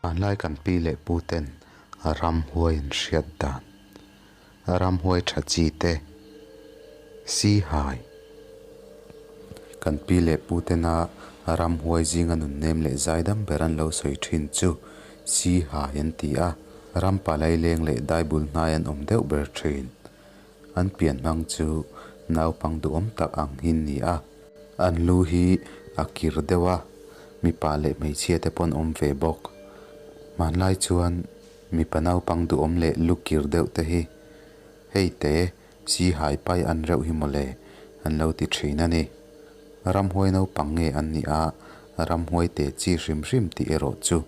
Hmanlai kan pi leh pu ten ramhuai an hriat dan, ramhuai tha chi te, Sihai. Kan pi leh pu tena ramhuai zinga nunnem leh zaidam ber an lo sawi thin chu Sihai an ti a, ram palai leng leh daibul hnai an awm deuh ber thin. An pian hmang chu naupang duhawm tak ang hi ni a, an lu hi a kir deuh a, mipa leh hmeichhia te pawh an awm ve bawk. Hmanlai chuan mipa naupang duhawm leh lu kir deuh te hi hei te Sihai pai an reuh hi mawle an lo ti thin a ni. Ramhuai naupang nge an nih a, ramhuai te chi hrim hrim tih erawh chu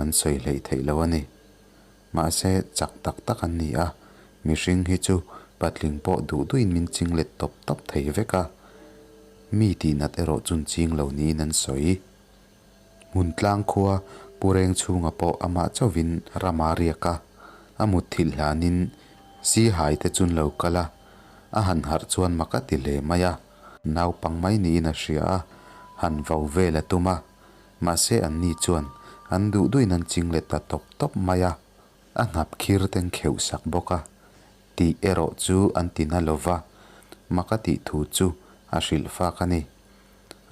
an sawi hleih theih lo a ni. Mahse, chak tak tak an ni a, mihring hi chu patling pawh duh duhin min ching let tawp tawp thei vek a, mi tihnat erawh chun ching lo niin an sawi. Hmun tlang khua Pu Reng chhunga pawh amah chauhin ram a riak a, a mutthilh hlanin Sihai te chun lo kal a, a han harh chuan mak a ti hle mai a, naupang mai niin a hria a, han vau vel a tum a. Mahse anni chuan an duh duhin an ching let ta tawp tawp mai a, a hnap khir ten kheuh sak bawk a, tih erawh chu an ti na lo va, mak a tih thu chu a hrilh fak a ni.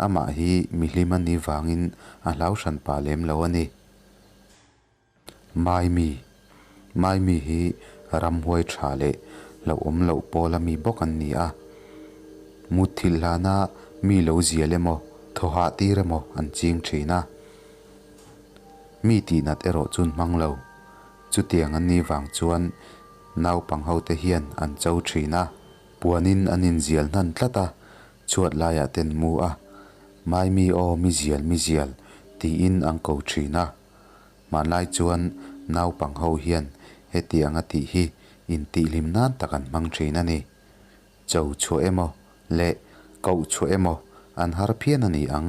Amah hi mihlim a nih vangin a hlau hran pah lem lo a ni. Maimi, Maimi hi ramhuai tha leh hlauhawm loh pawla mi bawk an ni a. Mutthilh hlana mi lo zial emaw, thaw hah tir emaw an ching thin a. Mi tihnat erawh chun hmang lo. Chutiang an nih vang chuan naupang hote hian an cho thin a. Puanin an inzial hnan tlat a, chhuat laiah ten mu a. Maimi aw mi zial mi zial tiin an ko thin a. Hmanlai chuan naupang ho hian hetiang a tih hi intihhlim nan tak an hmang thin a ni. Cho chhuah emaw leh koh chhuah emaw an har phian a ni ang,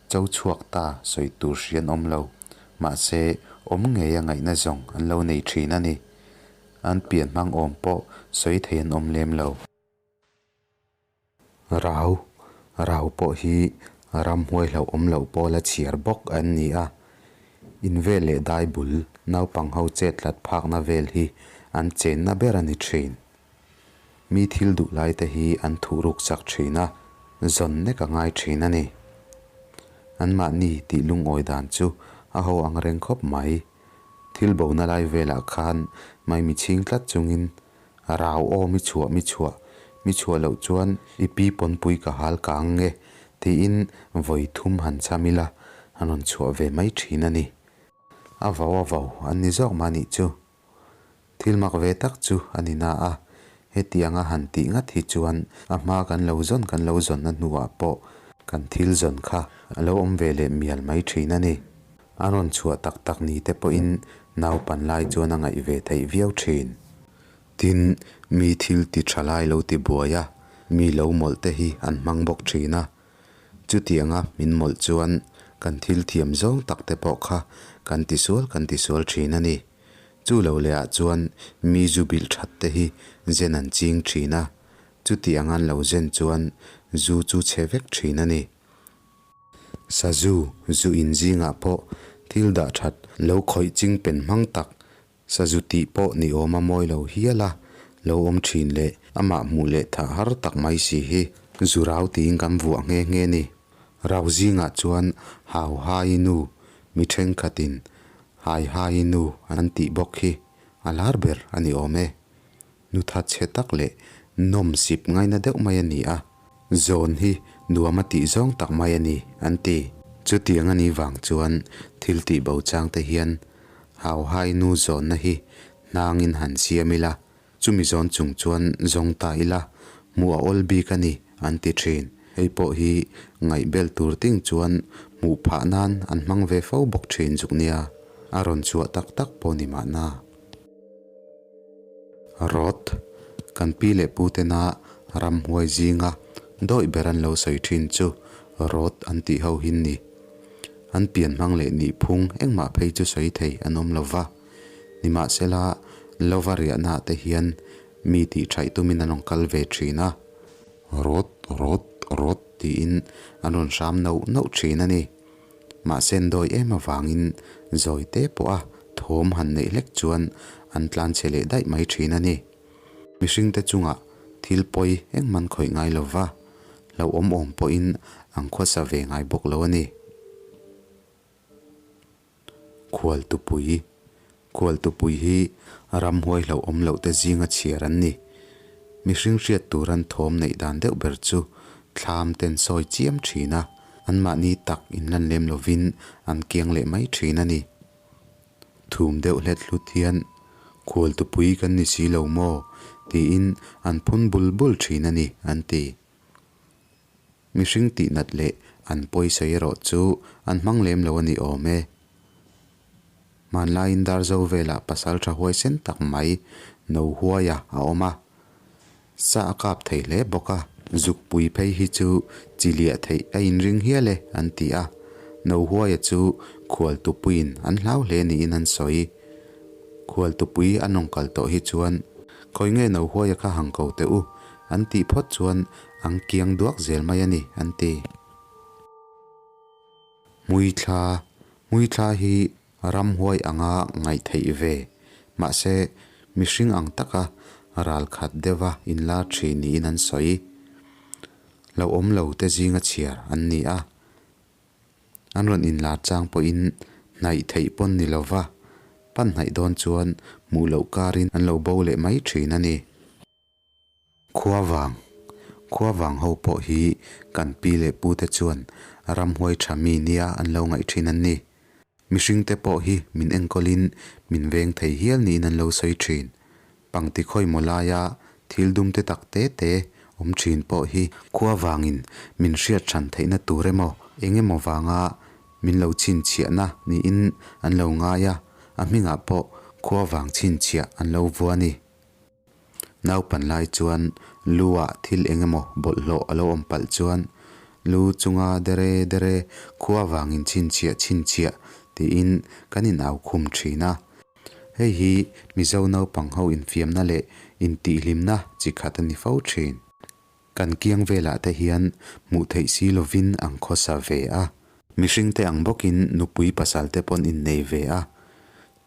cho chhuak ta sawi tur hri an awm lo. Mahse, awm ngei a ngaihna zawng an lo nei thin a ni. An pian hmang awm pawh sawi thei an awm lem lo. Rau, Rau pawh hi ramhuai hlauhawm loh pawla chhiar bawk an ni a. In vel leh dai bul naupang ho chet tlat phakna vel hi an chenna ber a ni thin. Mi thil duh lai te hi an thuh ruk chak thin a, zawn nek a ngai thin a ni. Anmahni tih lungawi dan chu a ho ang reng khawp mai. Thil bona lai velah khan maimi chhing tlat chungin Rau aw mi chhuah mi chhuah, mi chhuah loh chuan i pi pawnpui ka hal kang nge tiin vawi thum han cham ila an rawn chhuah ve mai thin a ni. A vau a vau an ni zawk mah nih chu. Thil mak ve tak chu a ni na a, hetianga han tih ngat hi chuan a hma kan lo zawn kan lo zawnna hnuah pawh kan thil zawn kha a lo awm ve leh mial mai thin a ni. A rawn chhuah tak tak ni te pawhin naupan lai chuan a ngaih ve theih viau thin. Tin, mi thil ti tha lai lo ti buai a, mi lo mawlh te hi an hmang bawk thin a. Chutianga min mawlh chuan kan thil thiam zawng tak te pawh kha kan ti sual kan ti sual thin a ni. Chu lo leh ah chuan mi zu bilh that te hi zen an ching thin a, chutiang an lo zen chuan zu chu chhe vek thin a ni. Sazu, zu in zingah pawh thil dah that lo khawih ching pen hmang tak, sazu tih pawh ni awm a mawi lo hial a, lo awm thin leh amah hmuh leh thah har tak mai si hi zu rau tiin kan vuah nghe nghe ni. Rau zingah chuan hau hai nu, mi thenkhatin hai hai nu an tih bawk hi a lar ber a ni awm e. Nu thatchhe tak leh nawm sip ngaina deuh mai a ni a, zawn hi nuam a tih zawng tak mai a ni, an ti. Chutiang a nih vang chuan thil tih bo chang te hian Hauhai nu zawnna hi hnangin han siam ila, chumi zawn chung chuan zawng ta ila, hmuh a awl bik a ni, an ti thin. Hei pawh hi ngaihbel tur ting chuan hmuh phah nan an hmang ve fo bawk thin zuk nia, a rawn chhuah tak tak pawh ni mahna. Rawt, kan pi leh pu tena ramhuai zinga dawih ber an lo sawi thin chu rawt an tih ho hin ni. An pian hmang leh nih phung engmah phei chu sawi thei an awm lo va. Nimahsela, lova riahnaah te hian mi tih thaih tumin an rawn kal ve thin a. Rawt, rawt, rawt tiin an rawn hram nauh nauh thin a ni. Mahse an dawi em avangin zawi te pawh a. Thawm han neih hlek chuan an tlanchhe leh daih mai thin a ni. Mihringte chungah thil pawi engman khawih ngai lo va, hlauhawm awm pawhin an khawsa ve ngai bawk lo a ni. Khualtupui Khualtupui hi ramhuai hlauhawm loh te zinga chhiar an ni. Mihring hriat tur an thawm neih dan deuh ber chu thlam ten sawi chiam thin a, anmahni tak inlan lem lovin an kiang leh mai thin a ni. Thum deuh hlet hlut hian Khualtupui kan ni si lo maw? tiin an phun bul bul thin a ni, an ti. Mihring tihnat leh an pawisa erawh chu an hmang lem lo a ni awm e. Hmanlaiin Darzo velah pasal tha huaisen tak mai no huaia a awm a, sa a kap thei hle bawk a. Zukpui phei hi chu chi liah theih a inring hial e an ti a, no huaia chu khualtupuiin an hlau hle niin an sawi. Khualtupui an rawn kal tawh hi chuan khawi nge no huaia kha hang ko teh u an tih phawt chuan An kiang duak zel mai a ni, an ti. Hmuithla, Hmuithla hi ramhuai anga ngaih theih ve, mahse mihring ang taka ral khat deuha inlar thin niin an sawi. Hlauhawm lo te zinga chhiar an ni a. An rawn inlar chang pawhin hnaih theih pawn ni lova, pan hnaih dawn chuan hmuh loh karin an lo bo leh mai thin a ni. Khuavang, Khuavang ho pawh hi kan pi leh pu te chuan ramhuai tha mi nia an lo ngaih thin an ni. Mihring te pawh hi min enkawlin min veng thei hial niin an lo sawi thin. Pangti khawi maw laia thil dum te tak te te awm thin pawh hi khuavangin min hriat hran theihna tur emaw eng emaw vanga min lo chhinchhiahna niin an lo ngai a, a hmingah pawh khuavang chhinchhiah an lo vua a ni. Naupan lai chuan lu ah thil eng emaw bawlhhlawh a lo awm palh chuan lu chunga dere dere khua vangin chhinchhiah chhinchhiah tiin kan inau khum thin a. Hei hi Mizo naupang ho infiamna leh intihhlimna chi khat a ni fo thin. Kan kiang velah te hian hmuh theih si lovin an khawsa ve a. Mihring te ang bawkin nupui pasal te pawn innei ve a,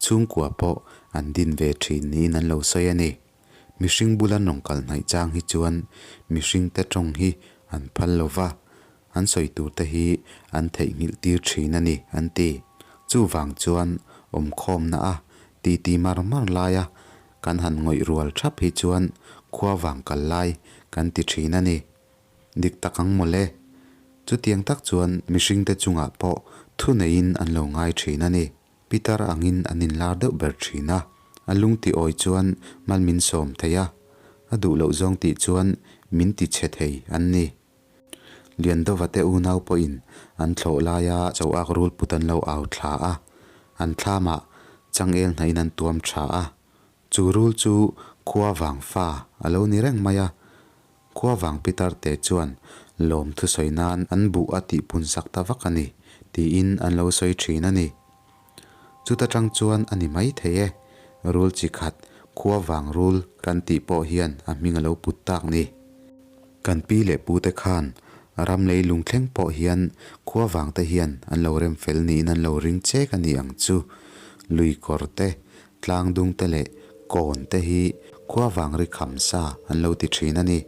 chhungkua pawh an din ve thin niin an lo sawi a ni. Mihring bula nawng kal hnaih chang hi chuan mihring te tawng hi an phal lo va, an sawi tur te hi an theihnghilh tir thin a ni an ti. Chuvang chuan awmkhawmna a titi mar mar laia Kan han ngawih rual thap hi chuan khua vang kal lai kan ti thin a ni. Dik tak ang mawle. Chutiang tak chuan mihringte chungah pawh thu neiin an lo ngai thin a ni. Pitar angin an inlar deuh ber thin a. A lung ti awi chuan mal min sawm thei a, a duh loh zawng tih chuan min ti chhe thei an ni. Liandova te unau pawhin an thlawh laia Choak rul put an lo au thla a, an thlamah changel hnahin an tuam tha a. Chu rul chu khua vang fa a lo ni reng mai a, khua vang pitar te chuan lawm thusawi nan an buh a tihpun sak ta vak a ni tiin an lo sawi thin a ni. Chuta tang chuan a ni mai thei e, rul chi khat khua vang rul kan tih pawh hian a hming a lo put tak ni. Kan pi leh pu te khan ram lei lung thleng pawh hian khua vang te hian an lo rem fel niin an lo ring chek a ni ang chu. Lui kawr te, tlang dung te leh kawn te hi khua vang ri kham sa an lo ti thin a ni.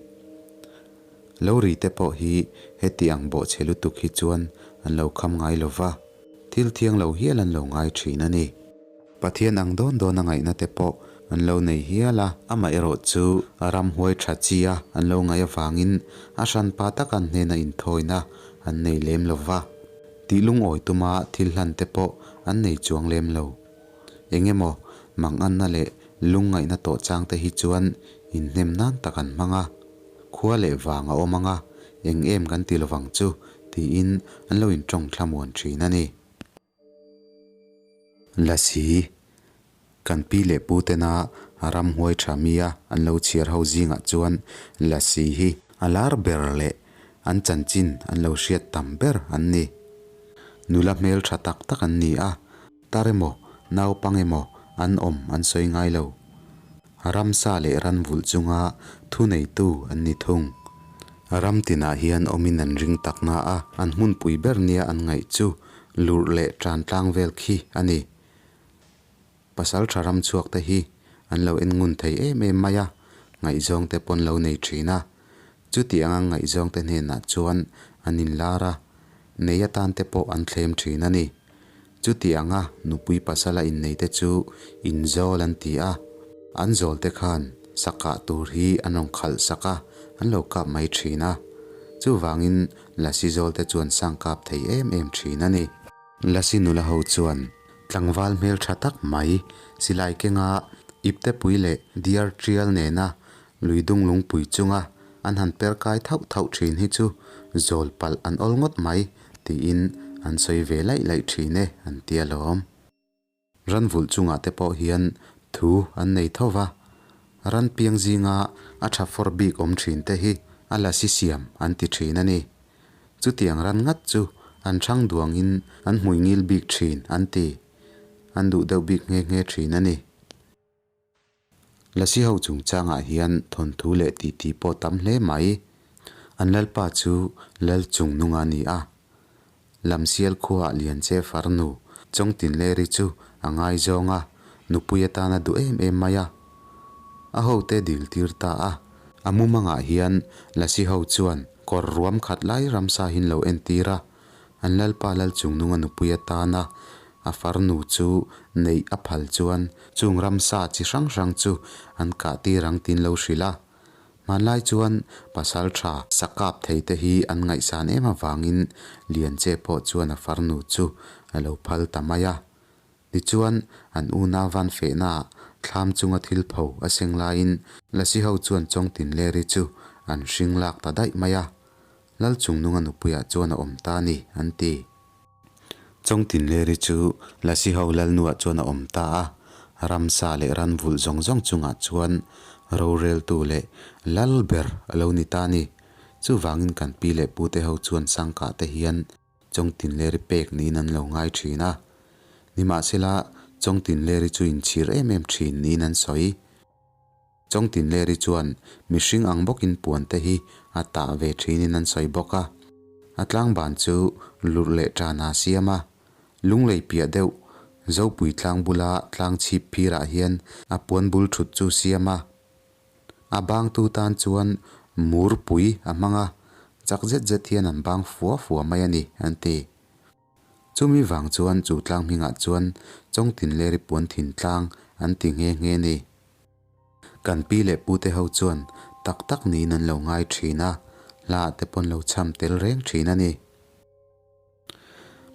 Lo ri te pawh hi heti ang bawhchhe lutuk hi chuan an lo kham ngai lo va, thil thiang lo hial an lo ngai thin a ni. Pathian ang dawn dawn a ngaihna te pawh an lo nei hial a, amaherawh chu ramhuai tha chi a an lo ngaih avangin a hranpa taka an hnena inthawina an nei lem lo va, tih lungawi tuma thil hlan te pawh an nei chuang lem lo. Eng emaw manganna leh lungngaihna tawh chang te hi chuan inhnem nan tak an hmang a, khua leh vang a awm ang a, eng em kan ti lovang chu tiin an lo intawng thlamuan thin a ni. Lasi, Kan pi leh pu tena ramhuai tha mia an lo chhiar ho zingah chuan Lasi hi a lar ber leh an chanchin an lo hriat tam ber an ni. Nula hmel tha tak tak an ni a, tar emaw naupang emaw an awm an sawi ngai lo. Ramsa leh ranvulh chunga thuneitu an ni thung. Ram tinah hian awmin an ring tak na a, an hmunpui ber nia an ngaih chu lurh leh tan tlang vel khi a ni. Pasalṭha ram chhuak te hi an lo en ngun thei em em mai a, ngaihzawng te pawn lo nei ṭhin a. Chuti anga ngaihzawng te hnenah chuan an inlar a, nei atan te pawh an thlem ṭhin a ni. Chuti anga nupui pasala innei te chu inzawl an ti a, an zawl te khan sa kah tur hi an rawn khalh sak a, an lo kap mai ṭhin a. Chuvangin Lasi zawl te chuan sang kap thei em em ṭhin a ni. Lasi nula ho chuan tlangval hmel tha tak mai silai kenga iptepui leh diar tial nena lui dung lungpui chunga an han per kai thauh thauh thin hi chu zawl palh an awl ngawt mai tiin an sawi ve laih laih thin e an ti alawm. Ran vulh chungah te pawh hian thu an nei tho va, ran piang zinga a tha fawr bik awm thin te hi a lasi siam an ti thin a ni. Chutiang ran ngat chu an hrang duangin an hmui ngil bik thin an ti. An duh deuh bik nghe nghe thin a ni. Lasi ho chungchangah hian thawnthu leh titi pawh tam hle mai. An lalpa chu Lal Chungnunga a ni a. Lamsial khuaah Lianche farnu Chawngtinleri chu a ngaizawng a, nupui atana duh em em mai a. A hote dil tir ta a. A mumangah hian Lasi ho chuan kawr ruam khat lai ramsa hin lo entir a, An lalpa Lalchungnunga nupui atana a farnu chu neih a phal chuan chung ramsa chi hrang hrang chu an kah tir ang tiin lo hrilh a. Hmanlai chuan pasal tha sa kap thei te hi an ngaihsan em avangin Lianche pawh chuan a farnu chu a lo phal ta mai a. Tichuan, an unau van fehnaah thlam chunga thil pho a seng laiin Lasi ho chuan Chawngtinleri chu an hring lak ta daih mai a. Lalchungnunga nupuiah chuan a awm ta a ni, an ti. Chawngtinleri chu Lasi ho lalnuah chuan a awm ta a, ramsa leh ran vulh zawng zawng chungah chuan roreltu leh lal ber a lo ni ta a ni. Chuvangin kan pi leh pute ho chuan sangkah te hian Chawngtinleri pek niin an lo ngai thin a. Nimahsela, Chawngtinleri chu inchhir em em thin niin an sawi. Chawngtinleri chuan mihring ang bawkin puan te hi a tah ve thinin an sawi bawk a. A tlangban chu lurh leh tan a siam a. Lunglei piah deuh Zopui tlang bula tlang chhip phirah hian a puan bul thut chu siam a. A bangtu tan chuan murpui a hmang a, chak zet zet hian an bang fua fua mai a ni, an ti. Chumi vang chuan chu tlang hmingah chuan Chawngtinleri puan thin tlang an ti nghe nghe ni. Kan pi leh pute ho chuan tak tak niin an lo ngai thin a, hla te pawn lo cham tel reng thin a ni.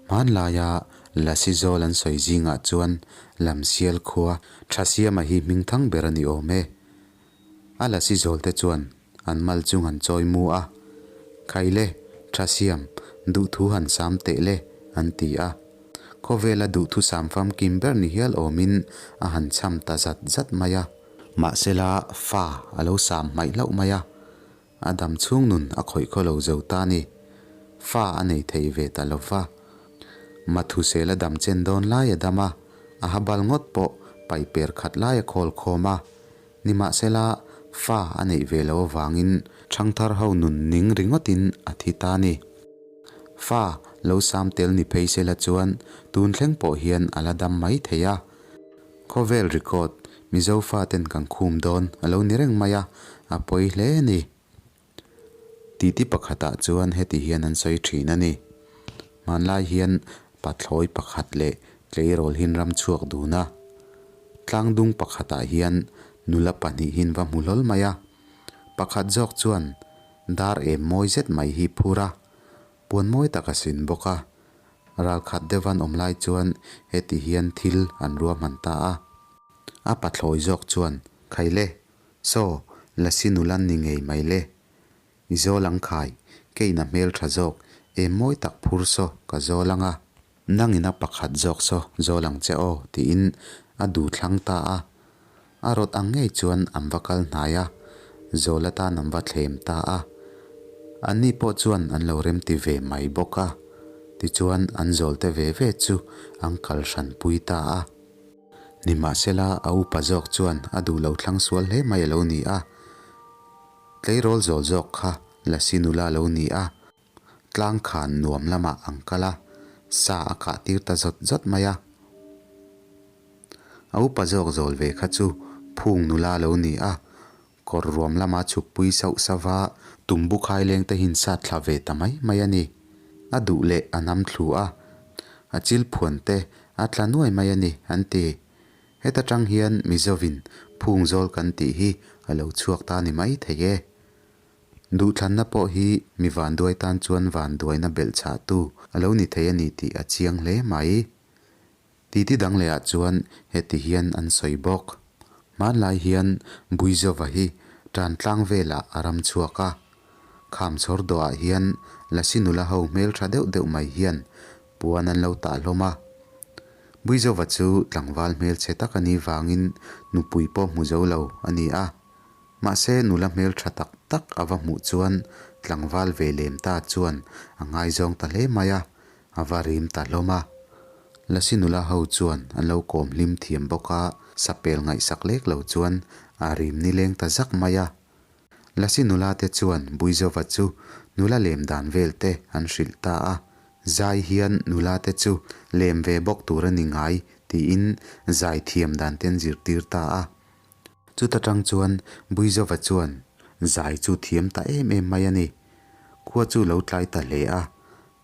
Hmanlaia Lasi zawl an sawi zingah chuan Lamsial khua Thasiama hi hming thang ber a ni awm e. A Lasi zawl te chuan an mal chung an chawi mu a, Khaile, Thasiam, duhthu han sam teh le, an ti a. Khawvela duhthu sam famkim ber ni hial awmin a han cham ta zat zat mai a. Mahsela fa a lo sam hmaih hlauh mai a, a dam chhung nun a khawih khaw lo zo ta ni. Fa a nei thei ve ta lo va. Mathusela dam chen dawn lai a dam a, a habal ngawt pawh paiper khat lai a khawl khawm a. Nimahsela, fa a neih ve loh avangin ṭhangthar ho nun ning ringawtin a thi ta ni. Fa lo sam tel ni phei sela chuan tun thleng pawh hian a la dam mai thei a. Khawvel record Mizo faten kan khum dawn a lo ni reng mai a, a pawi hle a ni. Titi pakhatah chuan heti hian an sawi thin a ni. Hmanlai hian pathlawi pakhat leh tleirawl hin ram chhuak dun a. Tlangdung pakhatah hian nula pahnihin va hmu hlawl mai a. Pakhat zawk chuan dar em mawi zet mai hi phur a, puan mawi tak a sin bawk a. Ralkhat deuh an awm lai chuan heti hian thil an ruahman ta a. A pathlawi zawk chuan, Khaile, saw, Lasi nula ni ngei mai le. I zawl ang khai, keiin a hmel tha zawk, em mawi tak phur saw ka zawl ang a. Nangin a pakhat zawk saw zawl ang che aw, tiin a duh thlang ta a. A rawt ang ngei chuan an va kal hnai a, zawl atan an va thlem ta a. Anni pawh chuan an lo remti ve mai bawk a, tichuan an zawlte ve ve chu an kal hranpui ta a. Nimahsela a upa zawk chuan a duh lo thlang sual hle mai a lo ni a. Tleirawl zawl zawk kha Lasi nula a lo ni a, tlang khan nuam lamah an kal a, sa a kah tir ta zawt zawt mai a. A upa zawk zawl ve kha chu phung nula a lo ni a, kawr ruam lama chhukpui sauh sauh va, tumbu khaileng te hin sat thla ve ta mai mai a ni. A duh leh a nam thlu a, a chil phuan te a tla nuai mai a ni, an ti. Heta tang hian Mizovin phung zawl kan tih hi a lo chhuak ta ni mai thei e. Duhthlanna pawh hi mi vanduai tan chuan vanduaina belhchhahtu a lo ni thei a ni tih a chiang hle mai. Titi dang lehah chuan heti hian an sawi bawk. Hmanlai hian Buizova hi tan tlang velah a ram chhuak a. Kham chhawr dawhah hian Lasi nula ho hmeltha deuh deuh mai hian puan an lo tah hlawm a. Buizova chu tlangval hmelchhe tak a nih vangin nupui pawh hmu zo lo a ni a. Mahse nula hmeltha tak tak a va hmuh chuan tlangval ve lem ta chuan a ngaizawng ta hle mai a, a va rim ta hlawm a. Lasi nula ho chuan an lo kawm hlim thiam bawk a, sapel ngaihsak lek lo chuan a rim nileng ta zak mai a. Lasi nula te chuan Buizova chu nula lem dan vel te an hrilh ta a, zai hian nula te chu lem ve bawk tur a ni ngai tiin zai thiam dan te an zirtir ta a. Chuta tang chuan Buizova chuan zai chu thiam ta em em mai a ni. Khua chu lo tlai ta hle a,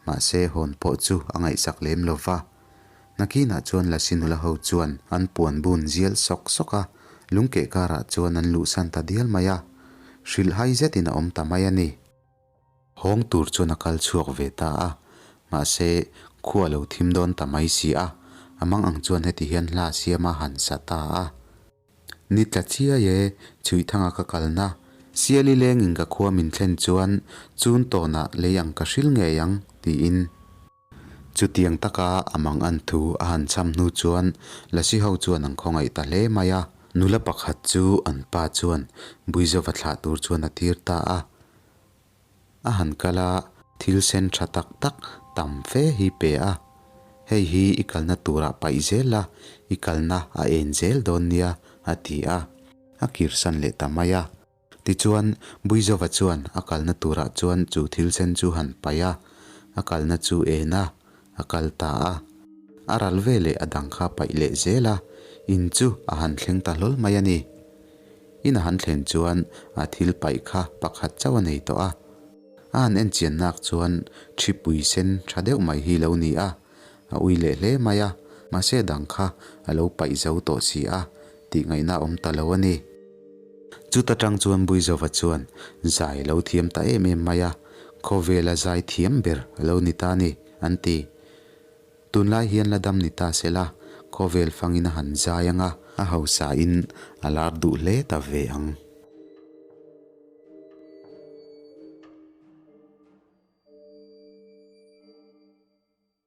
mahse hawn pawh chu a ngaihsak lem lo va. Nakinah chuan Lasi nula ho chuan an puan bun zial sawk sawk a, lungkeh karah chuan an luhsan ta dial mai a, hrilhhai zetin a awm ta mai a ni. Hawng tur chuan a kal chhuak ve ta a, mahse khua lo thim dawn ta mai si a, a mang ang chuan heti hian hla siam a han sa ta a. Ni tla chiai e, Chhuihthanga ka kalna, Siali lengin ka khua min thlen chuan chun tawnah lei ang ka hril ngei ang, tiin. Chutiang taka a mang an thu a han cham hnu chuan Lasi ho chuan an khawngaih ta hle mai a. Nula pakhat chu an pa chuan Buizova thlah tur chuan a tir ta a. A han kal a, thil sen tha tak tak tam fe hi pe a. Hei hi i kalna turah paih zel la, i kalna a en zel dawn nia, a ti a. A kirsan leh ta mai a. Tichuan, Buizova chuan a kalna turah chuan chu thil sen chu han paih a, a kalna chu en a, a kal ta a. A ral ve leh a dang kha paih leh zel a, in chu a han thleng ta hlawl mai a ni. In a han thlen chuan a thil paih kha pakhat chauh a nei tawh a. A han en chian nak chuan thipui sen tha deuh mai hi lo ni a, a ui leh hle mai a, mahse a dang kha a lo paih zo tawh si a, tih ngaihna a awm ta lo a ni. Chuta tang chuan Buizova chuan zai a lo thiam ta em em mai a, khawvela zai thiam ber a lo ni ta a ni, an ti. Tunlai hian la dam ni ta se la, khawvel fangin a han zai ang a, a hausain a lar duh hle ta ve ang.